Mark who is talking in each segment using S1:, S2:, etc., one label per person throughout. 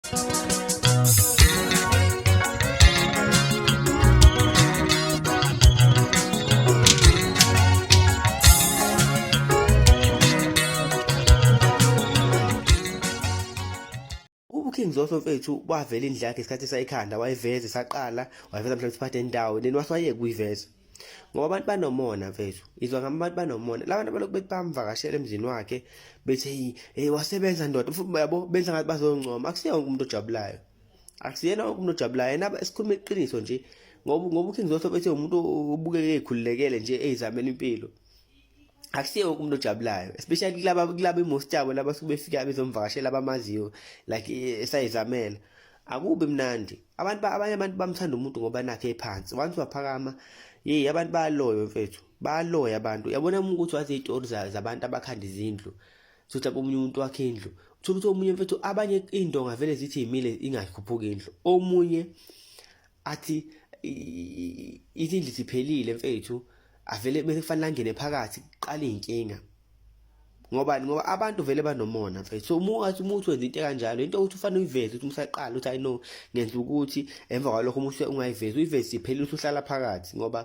S1: UKing Zoso mfethu wavela indlu yakhe isikhathi esayikhanda wayiveza isaqala wayiveza mhlawumbe siphathe indawo then waswayeka ukuyiveza ngoba abantu banomona mfethu izwa ngami abantu banomona labantu abalokhu bethi bamvakashela emzini wakhe bethi hey hey wasebenza ndoda futhi yabo benza ngathi bazoncoma akusiye wonke umuntu ojabulayo akusiyena wonke umuntu ojabulayo yena esikhuluma iqiniso nje ngoba uKing Zoso bethi umuntu obukeke ekhululekele nje eyizamela impilo akusiye wonke umuntu ojabulayo especially kulaba imost yabo laba suke befika bezomvakashela abamaziyo like esayizamela akubi mnandi abantu abanye abantu bamthanda umuntu ngoba nakhe ephansi once waphakama yeyi abantu bayaloya mfethu bayaloya abantu yabona uma ukuthi wazi iy'tori zabantu abakhanda izindlu Uthi omunye umuntu wakhe indlu uthola ukuthi omunye mfethu abanye iy'ndonga vele zithi yimile ingakhuphuki indlu omunye athi izindlu ziphelile mfethu avele bese kufanele angene phakathi kuqala iy'nkinga ngobani ngoba abantu vele banomona mfethu so uma ungathi uma uthi wenza into ekanjalo into ukuthi ufanele uyiveze ukuthi usaqala ukuthi i know ngenza ukuthi emva kwalokho uma ungayivezi uyiveze iphelile ukuthi uhlala phakathi ngoba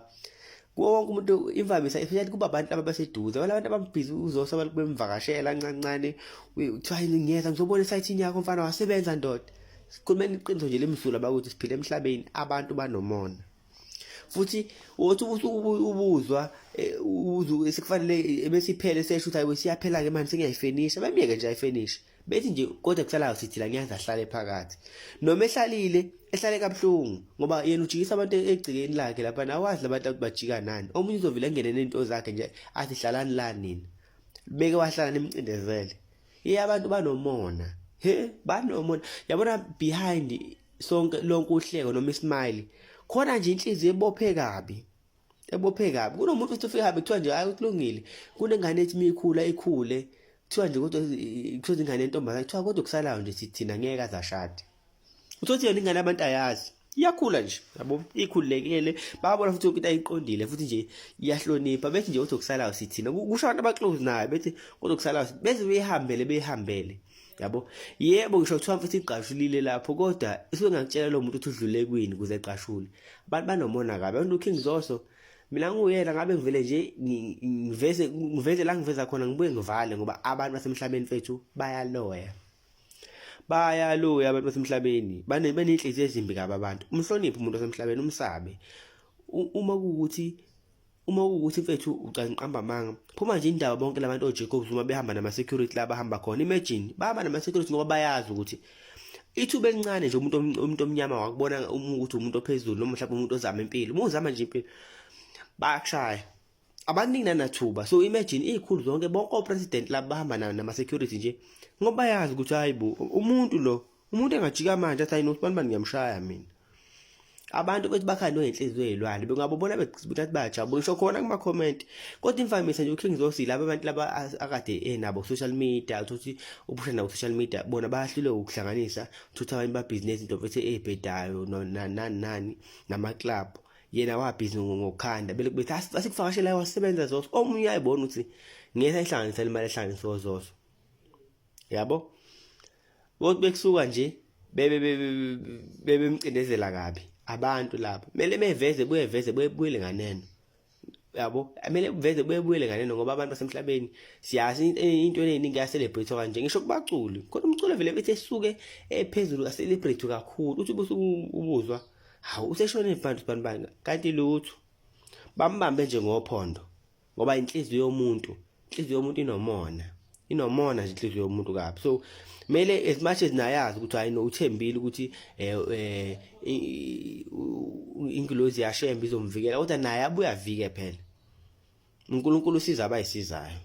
S1: kuwo wonke umuntu imvamisa especially kuba abantu ababaseduze wala abantu abambhizi uzosa abantu bemvakashela ncancane kuthiwa ngiyeza ngizobona esayithini yakho mfana wasebenza ndoda sikhulumeni iqiniso nje lemsula bakuthi siphila emhlabeni abantu banomona futhi uthi ubuzwa eh, uzu sekufanele ebese iphele sesho ukuthi hayibo siyaphela ke manje sengiyayifenisha bamyeke nje ayifenishe bethi nje kodwa kusalayo sithi la ngiyazi ahlale phakathi noma ehlalile ehlale kabuhlungu ngoba yena ujikisa abantu egcikeni lakhe lapha nawazi labantu ukuthi bajika nani omunye uzovele engene nento zakhe nje athi hlalani la nina beke wahlala nimcindezele iye abantu banomona he banomona yabona behind sonke lonke uhleko noma ismile khona nje inhliziyo ebophe kabi ebophe kabi kunomuntu othi ufika hambe kuthiwa nje hayi kulungile kunengane ethi mikhula ikhule kuthiwa nje kodwa kuthiwa ingane yentombazane kuthiwa kodwa kusalayo nje thina ngeke azashade uthothi yona ingane abantu ayazi iyakhula nje yabo ikhululekile babona futhi ukuthi ayiqondile futhi nje iyahlonipha bethi nje uthi okusalayo sithina kusho abantu abaclose nayo bethi kodwa okusalayo beze beyihambele beyihambele yabo yebo ngisho kuthiwa mfethu igqashulile lapho kodwa isuke ngakutshela lo muntu ukuthi udlule kwini ukuze egqashule abantu banomona kabi abantu uKing Zoso mina nguyena ngabe ngivele nje ngiveze ngiveze la ngiveza khona ngibuye ngivale ngoba abantu basemhlabeni mfethu bayaloya bayaloya abantu basemhlabeni baney'nhliziyo ezimbi kabi abantu umhloniphe umuntu wasemhlabeni umsabe uma kuwukuthi Uma kuwukuthi mfethu uqamba amanga, phuma nje indaba bonke labantu oJacob Zuma behamba nama security la bahamba khona. Imagine bahamba nama security ngoba bayazi ukuthi ithuba elincane nje umuntu umuntu omnyama wakubona ukuthi umuntu ophezulu noma mhlawumbe umuntu ozama impilo. Uma uzama nje impilo bayakushaya. Abaningi nanathuba. So imagine izikhulu zonke bonke opresident laba bahamba nama security nje ngoba bayazi ukuthi hayibo umuntu lo Umuntu engajika manje athi ayino sibani bani ngiyamshaya mina. Abantu bethi bakhandwe ngenhliziyo yezilwane bengabobona bethi bayajabula ngisho khona kuma comment. Kodwa imvamisa nje uKing Zosi laba abantu laba akade enabo social media uthothi ubusha nabo social media bona bayahluleka ukuhlanganisa uthothi abanye ba business into bethe ebhedayo nani nani nama club yena wabhizi ngokukhanda belokhu bethi asikuvakashela wasebenza Zoso omunye uyayibona ukuthi ngeke ayihlanganise imali ehlanganiswe Zoso yabo Bothi bekusuka nje bebe bebemcindezela kabi abantu lapha. Kumele beveze buye veze buye buyele nganeno. Yabo, kumele buveze buye buyele nganeno ngoba abantu basemhlabeni siyazi into eningi ya celebrate kanje ngisho kubaculi. Khona umculo vele bethi esuke ephezulu a celebrate kakhulu. Uthi ubuzwa hawu useshone mfana bani bani kanti lutho. Bambambe nje ngophondo. Ngoba inhliziyo yomuntu, inhliziyo yomuntu inomona. Inomona nje inhliziyo yomuntu kabi. So mele as much as nayazi ukuthi hayi no uthembile ukuthi eh, eh ingilozi yashembe izomvikela kodwa naye abuye avike phela. uNkulunkulu usiza abayisizayo.